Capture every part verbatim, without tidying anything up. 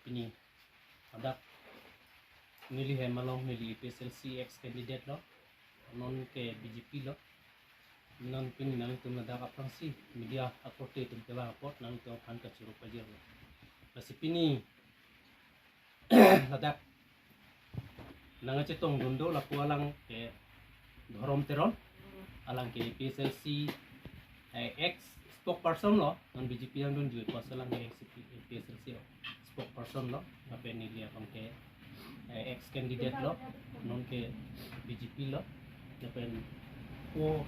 Pini hadak neli hem along, neli A P H L C ex candidate lo, non ke B J P lo. Non pini nangtum ladak aphrangsi media akorte atum kevang apot nangtum aphan kachoro pajirlo. Lasi pini ladak nangkachetongdun do lapu alang ke Dhorom Teron, alang ke A P H L C, eh, ex spokesperson lo, non B J P nangdunjui apotsi alang ke ex A P H L C lo, spokesperson lo, lapen neli abang ke, eh, ex candidate lo, non ke B J P lo, lapen ko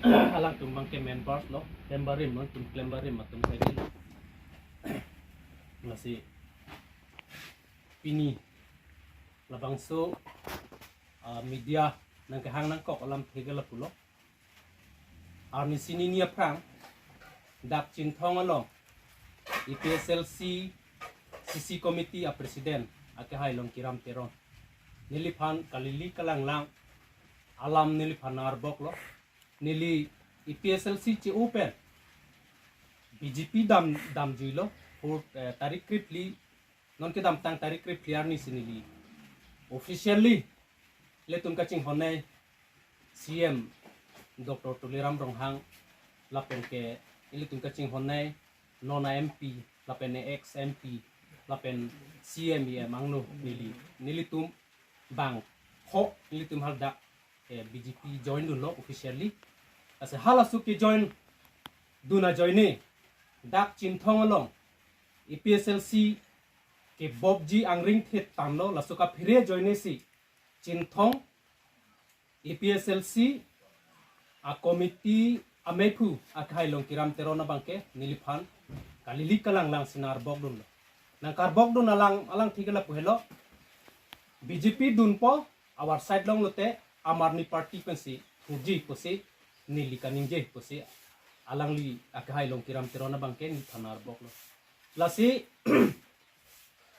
alangtum abang ke members lo, klembarim, nangtum klembarim atum kaidi lo. Lasi pini labangso, ah, media nangkehang nangkok alamthe ke lapulo. Arni sinini aphrang dak Chinthong along A P H L C C C committee a president akehai Longkiram Teron, neliphan kalili kalanglang alam neliphan nang-arbok lo. Neli A P H L C che-open B J P dam damjuilo, hur, eh, tarik krepli, non kedamtang tarik krepli arnisi neli officially ilitum kachinghonnei C M Doctor Tuliram Ronghang, lapen ke ilitum kachinghonnei non a M P, lapen ex M P, lapen C M, E M angno neli, nelitum bang ho nelitum hadak, eh, B J P join dunlo officially. Lasi halaso kejoin dun ajoine dak Chinthong along A P H L C kebobji angring thet tanglo, laso kaphere ajoine si Chinthong A P H L C a committee amephu akehai Longkiram Teron abang ke neliphan kalili kalanglang si nang-arbok dunlo. Nang-arbok dun alang, alangthe ke lapu helo, B J P dunpo, our side along lote Aam Aadmi Party pensi thurji pusi neli kaningje pusi alangli akehai Longkiram Teron abang ke neliphan nang-arbok lo. Lasi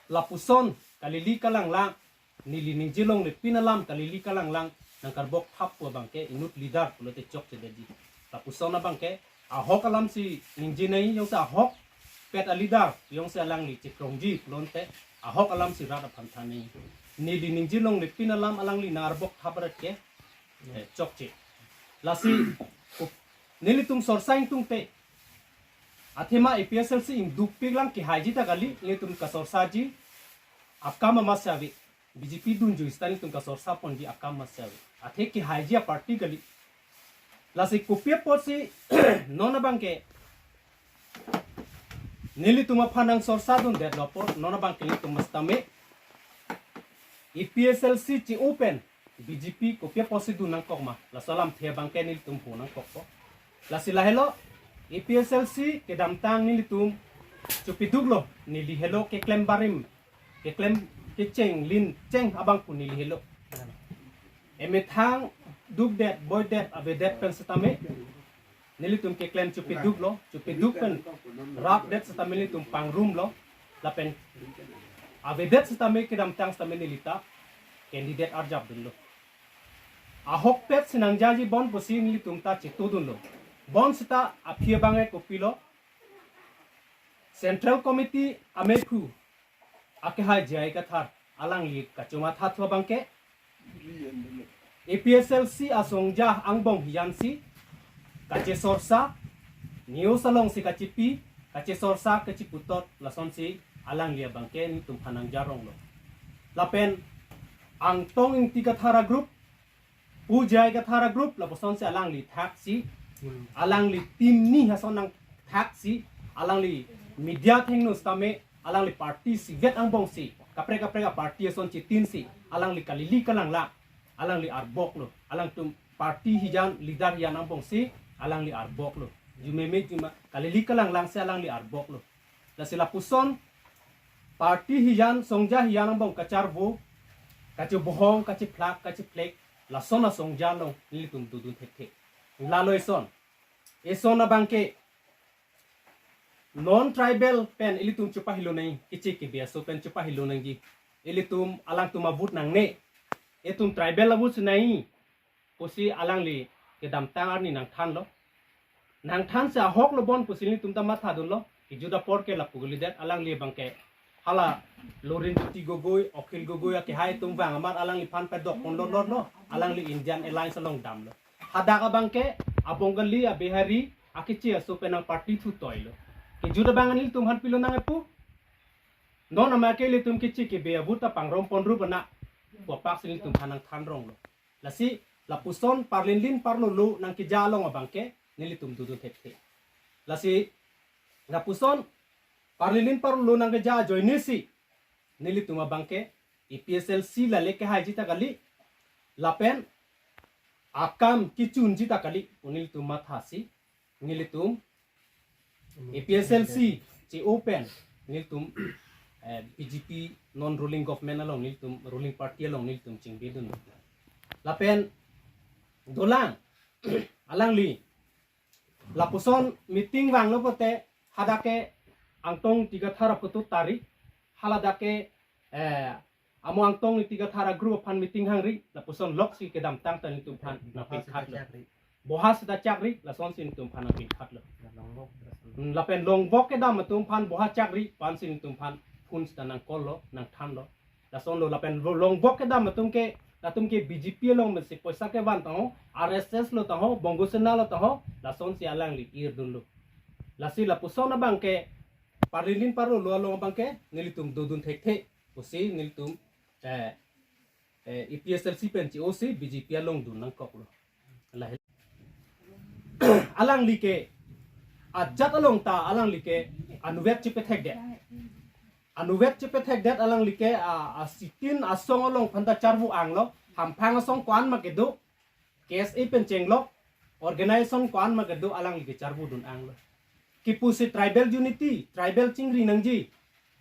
lapuson kalili kalanglang, neli ningje longlepin alam kalili kalanglang nang-arbok thap pu abang ke inut leader pulote chokchedetji. Lapuson abang ke ahok alam si ningjenei, jongsi ahokpet a leader jongsi alangli chekrongji pulote ahok alam si rat aphan thannei. Neli ningje longlepin alam alangli nang-arbok thap rat ke, eh, chokche. Lasi kup-, nelitum sorsa ingtungte, athema A P H L C ingdukpik lang kehaiji ta kali, nelitum kasorsaji akam amatsi ave. B J P dunjui seta nelitum kasorsa ponji akam amatsi ave. Athe kehaiji a party kali. Lasi kopi apotsi non abang ke nelitum aphan nang sorsa dundet lo apot, non abang ke nelitum mestame A P H L C che-open B J P kopi apotsi dun nangkok ma, laso alamthe abang ke nelitum ho nangkokpo. Lasi lahelo, A P H L C kedamtang nelitum chopiduklo, neli helo keklem barim, keklem kecheng lin cheng abang pu neli helo. Emethang dukdet, boidet, avedet pen setame nelitum keklem chopiduklo, chopiduk pen rapdet setame nelitum pangrumlo, lapen avedet setame kedamtang setame neli ta candidate arjap dunlo. Ahokpet si nangjaji bon pusi nelitum ta chetudunlo. Bonseta aphi abang ke kopilo, Central Committee amephu akehai J I Kathar alangli kachomathathu abang ke A P H L C asongja angbong hiyan si kachesorsa, news alongsi kachipi, kachesorsa kachiputot, lasonsi alangli abang ke nelitum aphan nangjaronglo. Lapen Angtong Ingti Kathar a group, Pu J I Kathar a group, lapusonsi alangli thaksi, alangli team ni ason nangthaksi, alangli media athengno setame, alangli party isivet angbongsi, kaprek kaprek a party ason chitinsi, alangli kalili kalanglang, alangli arboklo, alangtum party hiyan, leader hiyan angbongsi, alangli arboklo. Jumeme juma, kalili kalanglangsi alangli arboklo. Lasi lapuson, party hiyan, songja hiyan angbong kacharvo, kachibohong, kachiphlak, kachiphlek, lason asongja along nelitum dodun thekthe. Lalo eson, eson abang ke non tribal pen ilitum chepahilonang, kiche kibiaso pen chepahilonangji. Ilitum alangtum a vote nangne. Itum tribal a vote si nangji pusi alangli kedamtang arni nangthanlo. Nangthansi ahoklo bon pusi nelitum ta mathadunlo. Kejut apor ke lapu kalidet, alangli abang ke Hala Lurinjyoti Gogoi, Akhil Gogoi akehai atum vang amat alangliphan padok ponlot lotlo, alangli Indian Alliance along damlo. Hadak abangke a-Bengali, a-Bihari, akeche aso pen nang party thu toilo. Kejut abang nelitum aphan pilonang epu. Non amat ke ilitum keche kebe a-vote ta pangrom ponrup ana. Pu apak si nelitum aphan nangthanronglo. Lasi lapuson parlinlin parlolo nangkeja along abangke nelitum dodun thekthe. Lasi lapuson parlinlin parlolo nangkeja ajoinesi nelitum abangke A P H L C lale kehaiji ta kali, lapen akam kechunji ta kali pu nelitum mathasi, nelitum A P H L C che-o pen nelitum, eh, B J P non ruling government along, nelitum ruling party along nelitum chingbidun. Lapen dolang alangli lapuson meeting vanglo pote hadak ke Angtong Ingti Kathar aputu tari, haladak ke, eh, amo Angtong Ingti Kathar a-group aphan meeting hangri, lapuson loksi kedamtang ta nelitum aphan nangpinkhaklo. Boha seta chakri, lasonsi nelitum aphan nangpinkhaklo. Hmm, lapen longvok kedam atum aphan boha chakri pu ansi nelitum aphan phone seta nang-call lo, nangthanlo. Lasonlo, lapen lo-, longvok kedam atum ke, latum ke B J P along mesi poisa kevan tangho, R S S lo tangho, Bongo Sena lo tangho, lasonsi alangli irdunlo. Lasi lapuson abangke parlinlin parlolo along abangke nelitum dodun thekthe pusi nelitum, eh, eh, A P H L C pen che-osi B J P along dun nangkoklo. Lahai. Alangli ke ajat along ta alangli ke anuvet chepethekdet. Anuvet chepethekdet alangli ke a, a sitin asong along aphan ta charvo anglo, hamphang asong ko-an ma kedo, K S A pen chenglok, organization ko-an ma kedo alangli ke charvo dun anglo. Kipusi tribal unity, tribal chingri nangji,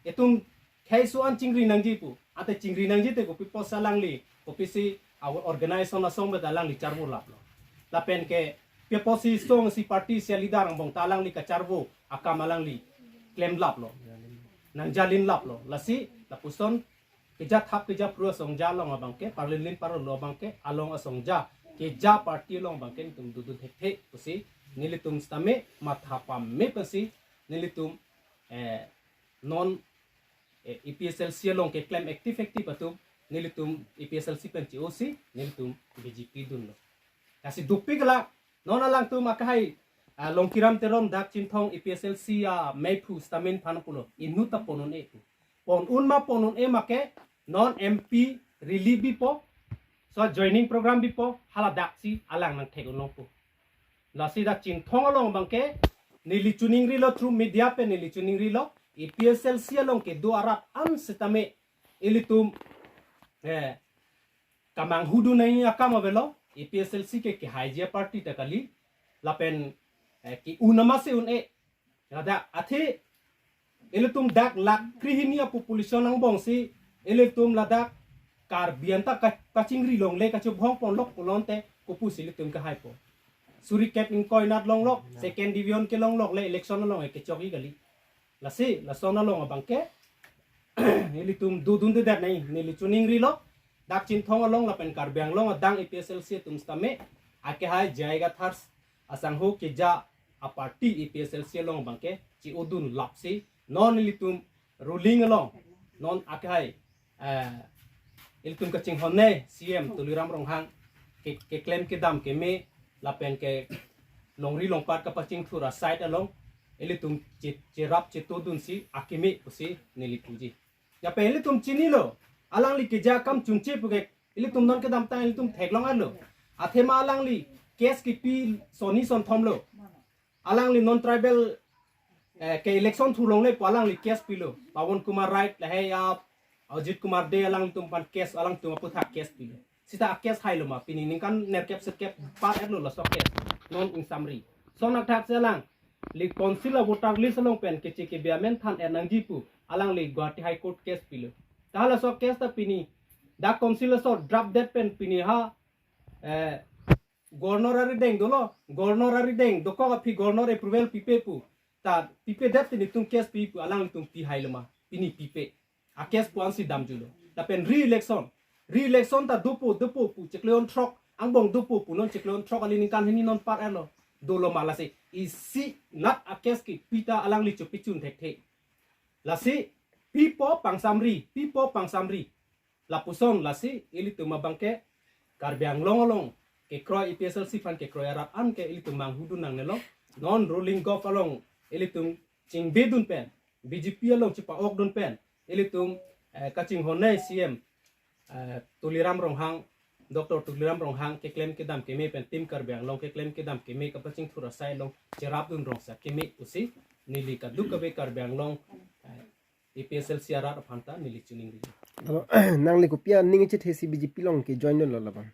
itum khei so-an chingri nangji pu. Ante chingri nangji te kopi apotsi alangli, kopisi a-organization asong bet alangli charvo laplo. Lapen ke pi apotsi song si party si a-leader angbong ta alangli kacharvo akam alangli klem laplo, nangjalin laplo. Lasi lapuson keja thap keja phru asong ja along abangke, parlinlin parlolo abangke, along asong ja, keja party along abangke nelitum dodun thekthe pusi nelitum sitame matha pame pusi nelitum, eh, non, eh, A P H L C along keklem active active atum nelitum A P H L C pen che-osi nelitum B J P dunlo. Lasi dopik la non alangtum akehai, ah, Longkiram Teron dak Chinthong A P H L C ameiphu sitame nangphan pulo, inut ta pon un-e pu. Pon un ma pon un-e ma ke non M P rally bipo, so joining program bipo, haladak si alang nangthek un longpo. Lasi dak Chinthong along abangke neli chiningrilo, through media pen neli chiningrilo, A P H L C along kedo arat an sitame ilitum, eh, kamanghu dun nangji akam avelo, A P H L C ke kehaiji aparty ta kali, lapen, eh, ke-un amatsi un-e. Ladak athe ilitum dak lakh krehini a-population angbongsi ilitum ladak Karbi anta ka-, kachingri longle, kachobhong ponlok pulote kopusi ilitum kehaipo. Suri kep ingkoi anat longlok, second division ke longlokle election along kechokji kali. Lasi lason along abangke ilitum dodundedet nangji, neli chiningrilo, dak Chinthong along lapen Karbi Anglong adang A P H L C atum sitame akehai J I Kathar asangho keja aparty A P H L C along abangke che-odun lapsi non ilitum ruling along, non akehai, eh, ilitum kachinghon-ne C M Tuliram Ronghang ke, keklem kedam keme lapen ke longri longpat kapachingthur a-side along ilitum che-, cherap chetodunsi akeme pusi neli puji. Yapen ilitum chinilo, alangli keja akam chunche puke ilitum non kedamtang ilitum theklong arlo. Athema alangli case kipi sonni sonthomlo. Alangli non tribal, eh, ke election thulongle pu alangli case pilo. Pawan Kumar Rait lahei a Ajit Kumar Dey alanglitum aphan case, alangtum aputhak case pilo. Seta a-case hailo ma, pini ningkan nerkep serkep par-etlo laso case. Non ingsamri. Lason athak si alangli council a-voter list along pen keche kebe amen than-et nangji pu alangli Guwahati High Court case pilo. Ta halaso case ta pini dak council aso draft det pen pini ha, eh, Governor arideng dolo, Governor arideng dokok aphi Governor approval pipe pu. Ta pipedet te nelitum case pi pu alanglitum pi hailo ma, pini pipe. A-case pu ansi damjulo. Lapen re-election. Re-election ta dopo, dopo pu chiklo throk, angbong dopo pu non chiklo throk kali ningkan hini non par-etlo. Dolo ma lasi isi nat a-case kipi ta alangli chopichun thekthe. Lasi Pipo pangsamri, pipo pangsamri. Lapuson lasi ilitum abangke Karbi Anglong along kekroi, A P H L C aphan kekroi arat anke ilitum manghudun nangnelo. Non ruling govt along ilitum chingbedun pen, B J P along chipa-okdun pen, ilitum, eh, kachinghon C M, eh, Tuliram Ronghang, Doctor Tuliram Ronghang keklem kedam keme pen Team Karbi Anglong keklem kedam keme kapachingthur asai along cherapdun rongsa keme pusi neli kadokave Karbi Anglong, eh, A P H L C arat aphan ta neli chiningri. Alo, nangli kopi aning chethe si B J P along ke join lo labang?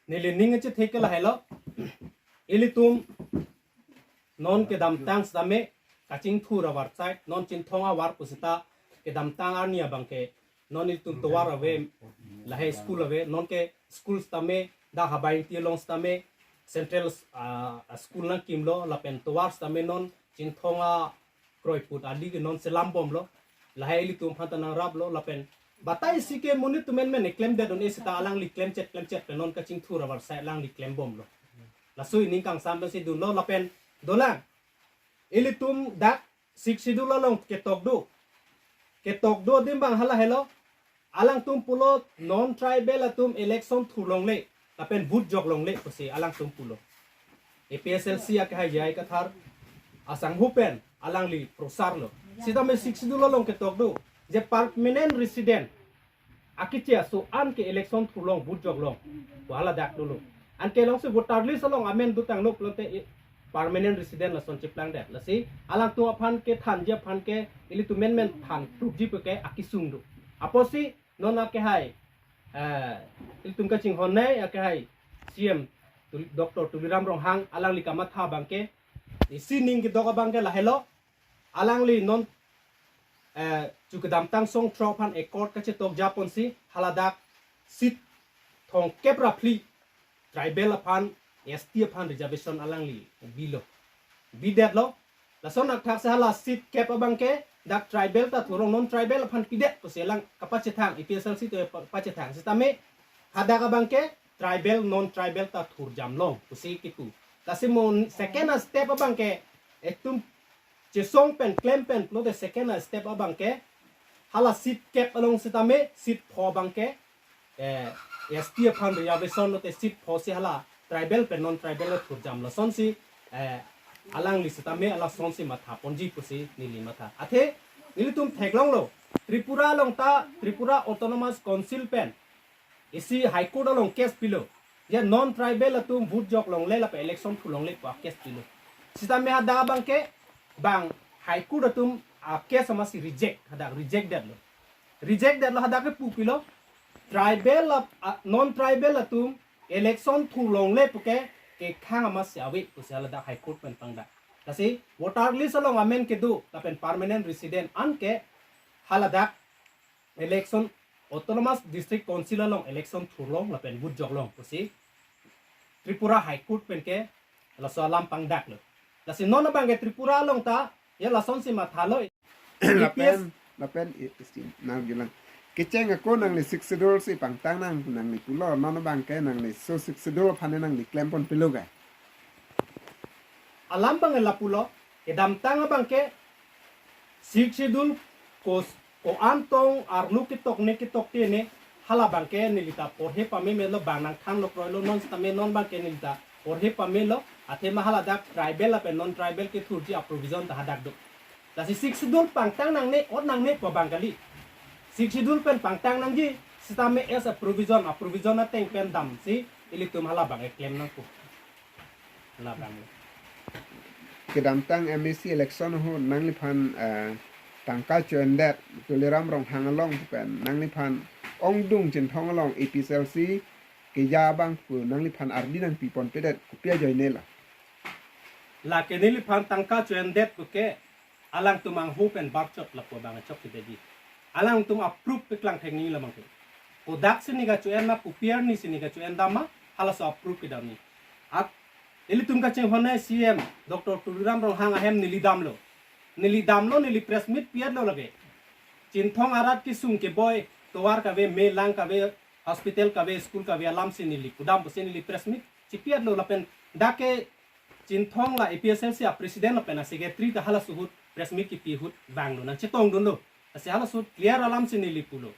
Neli ning chethe ke lahelo. Ilitum non kedamtang sitame kachingthur avarsai, non Chinthong avar pusita kedamtang arni abangke non ilitum tovar ave, lahai school ave, non ke school sitame dak Habai Ingti along sitame central, ah, school nangkimlo, lapen tovar sitame non Chinthong akroiput adi ke non selambomlo. Lahai ilitum aphan ta nangraplo, lapen batai si ke monit atum menmen klemdedun-e sita alangli klemchet klemchet pen non kachingthur avarsai alangli klembomlo. Laso ining kangsam pensi dunlo, lapen dolang. Ilitum dak Sixth Schedule along ketok do. Ketok do adim abang hala helo. Alangtum pulo non-tribal atum election thurlongle, lapen vote joklongle pusi alangtum pulo. A P H L C akehai J I Kathar asangho pen alangli prosarlo. Sitame Sixth Schedule along ketok do je permanent resident akeche aso anke election thurlong, vote joklong pu haladak dolo. Anke alongsi voter list along amen dotanglo pulote, eh, permanent resident lason cheplangdet. Lasi alangtum aphan kethanji aphan ke ilitum menmen than proof ji puke akesung do. Apotsi non akehai, eh, ilitum kachinghon akehai C M Tul-, Doctor Tuliram Ronghang alangli kamatha abangke, isi ning kedok abangke lahelo. Alangli non, eh, chu kedamtang song throk aphan accord kachetok japonsi haladak seat thomkep ra phli tribal aphan, S T aphan reservation alangli bilo. Bidetlo. Lason athak si hala seat kep abangke dak tribal ta thurlong, non-tribal aphan pidet pusi alang kapachethang, A P H L C atum pa-, pachethang. Sitame hadak abangke tribal non-tribal ta thurjamlong pusi kipu. Lasi mo second step abangke itum chesong pen klem pen pulote second step abangke hala seat kep along sitame seat pho abangke, eh, S T aphan reservation lote seat pho si hala tribal pen non-tribal lo thurjam lasonsi, eh, alangli sitame alasonsi mathaponji pusi neli matha. Athe nelitum theklonglo, Tripura along ta Tripura Autonomous Council pen isi High Court along case pilo. Ya non-tribal atum vote joklongle lapen election thurlongle pu case pilo. Sitame hadak abangke bang High Court atum a case amatsi reject, hadak reject detlo. Reject detlo, hadak ke pu pilo. Tribal ap-, a, non-tribal atum election thurlongle puke kekhang amatsi ave pusi haladak High Court pen pangdak. Lasi voter list along amen kedo lapen permanent resident anke haladak election Autonomous District Council along election thurlong lapen vote joklong pusi Tripura High Court penke laso alam pangdaklo. Lasi non abangke Tripura along ta ya lasonsi mathalo. Lapen, lapen i-, isti nang bilang. Kecheng ako nangli Sixth Schedule si pangtang nang, nangli pulo, non abangke nangli so Sixth Schedule aphan nangli klempon pilo ke? Alam abang lapulo, kedamtang abangke Sixth Schedule ko, ko-an tong arlo ketok ne ketok te ne, hala abangke nelita porhe pame melo, bang nangthanlo kroilo, non sitame non abangke nelita porhe pamelo, athema haladak tribal lapen non-tribal kethurji a-provision ta hadak do. Lasi Sixth Schedule pangtang nangne, ot nangne pu abang kali. Sixth Schedule pen pangtang nangji, sitame as a provision, a-provision ateng pen damsi ilitum hala abang keklem nangpo. Hala abang. Kedamtang M A C election ahut nangliphan, eh, tangka cho-endet, Tuliram Ronghang along pen nangliphan ongdung Chinthong along A P H L C keja abang pu nangliphan ardi nangpiponpedet, kopi ajoine la? Lake neliphan tangka cho-endet puke alangtum angho pen barchot lapu abang chokchedeji. Alangtum a-proof paklang thekji la abangke. Kodak si ne kacho-en ma, kopi arni si ne kacho-en dam ma, halaso a-proof kedam ni. At ilitum kachinghon C M Doctor Tuliram Ronghang ahem neli damlo. Neli damlo, neli press meet pi-etlo lake. Chinthong arat kesung keboi, tovar kave, me lang kave, hospital kave, school kave alamsi neli pudam pusi neli press meet chipi-etlo lapen dak ke Chinthong la A P H L C a-president lapen a-secretary ta halaso ahut press meet kipi ahut vanglo, nangchetongdunlo. Lasi halaso clear alam si neli pulo.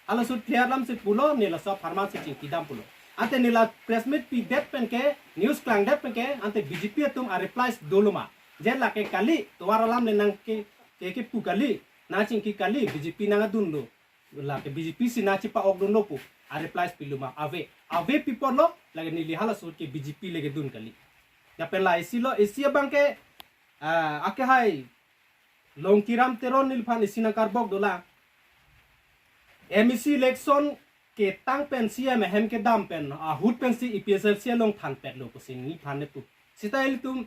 Halaso clear alam si pulo, neli laso apharman si chingkidam pulo. Ante neli la press meet pidet pen ke, news klangdet pen ke, ante B J P atum a replies dolo ma. Je lake kali, tovar alam le nang ke, ke, kepu kali, nang chingki kali, B J P nangdunlo. Lake B J P si nang chipa-okdunlo pu, a replies pilo ma. Ave, ave pi apotlo, lake neli halaso ke B J P le kedun kali. Lapen la isi lo, isi abang ke, ah, ake hai, Longkiram Teron neliphan isi nangkarbok dolang. M A C election ketang pen C M ahem kedam pen ahut pensi A P H L C along thanpetlo pusi neliphan nepu. Seta ilitum,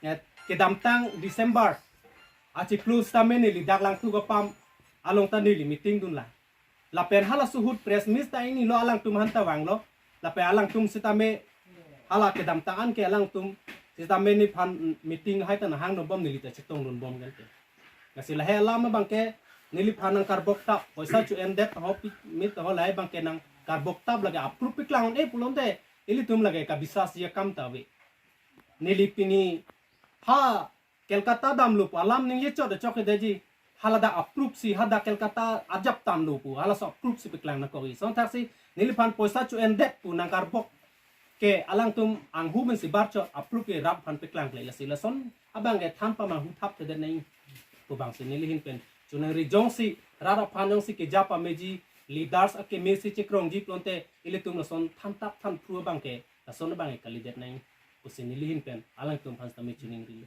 eh, kedamtang December achiklo sitame neli dak Langtuk apam along ta neli meeting dunlang. Lapen halaso ahut press meet ta ingnilo, alangtum aphan ta vanglo. Lapen alangtum sitame hala kedamtang an ke alangtum sitame neliphan meeting hai ta nahangdunbom, neli ta chetongdunbom kan ke. Lasi lahei alam abang ke neliphan nangkarbok tap, poisa cho-endet ho pi-, mit ho lahei abang ke nangkarbok tap, lake approve piklang un-e pulote ilitum lake kabisas akam ta ave. Neli pini ha Kolkata damlo pu alam ningje chot chot ke daji, haladak approve si, hadak Kolkata ajap damlo pu, halaso approve si piklang nangkok-i. Lason thaksi neliphan poisa cho-endet pu nangkarbok ke alangtum anghu mensi barchot approve ke rat aphan piklangkle, lasi lason abang ke than pamanghu thapthedet nang pu abang si neli ahin pen choningri, jongsi rat aphan jongsi keja pameji, leaders akeme si chekrongji pulote ilitum lason thantap thanphru abang ke, lason abang ke kalidet nang pusi neli ahin pen alangtum aphan sitame choningri.